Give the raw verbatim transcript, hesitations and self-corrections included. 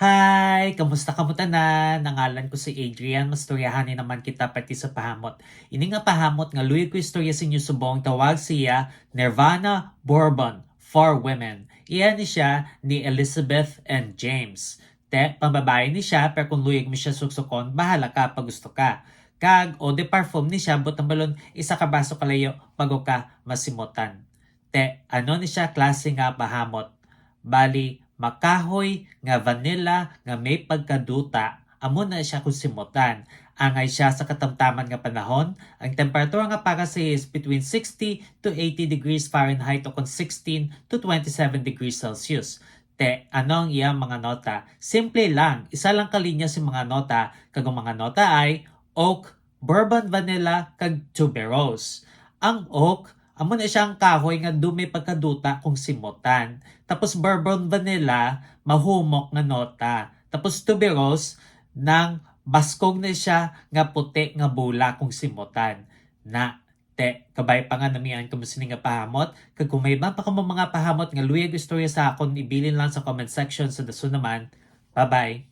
Hi! Kamusta kamo tanan? Ang ngalan ko si Adrian. Mastoryahanay naman kita parte sa pahamot. Ini nga pahamot nga luyag ko istorya sa inyo subong, tawag siya Nirvana Bourbon for Women. Iya ni siya ni Elizabeth and James. Te, pambabayi ni siya, pero kung luyag mo siya suksukon, bahala ka pag gusto ka. Kag eau de parfum ni siya, but ang balon, isa ka braso kalayo, bago ka masimutan. Te, ano ni siya klase nga pahamot? Bali, makahoy nga vanilla nga may pagkaduta, amo na siya kung simutan. Angay siya sa katamtaman nga panahon, ang temperatura nga para sa iya is between sixty to eighty degrees Fahrenheit o kon sixteen to twenty-seven degrees Celsius. Te, ano ang iyang mga nota? Simple lang, isa lang ka linya sa mga nota, kag ang mga nota ay oak, bourbon vanilla, kag tuberose. Ang oak, amo na siya ang kahoy nga daw may pagkaduta kung simutan. Tapos bourbon vanilla, mahumok nga nota. Tapos tuberose, nang baskog na siya nga puti nga bola kung simutan. Na, te, kabay pa nga namian kamo sini nga pahamot, kag kung may iban pa kamo mga pahamot nga luyag istorya sa akon, ibilin lang sa comment section. Sa dason naman, bye-bye.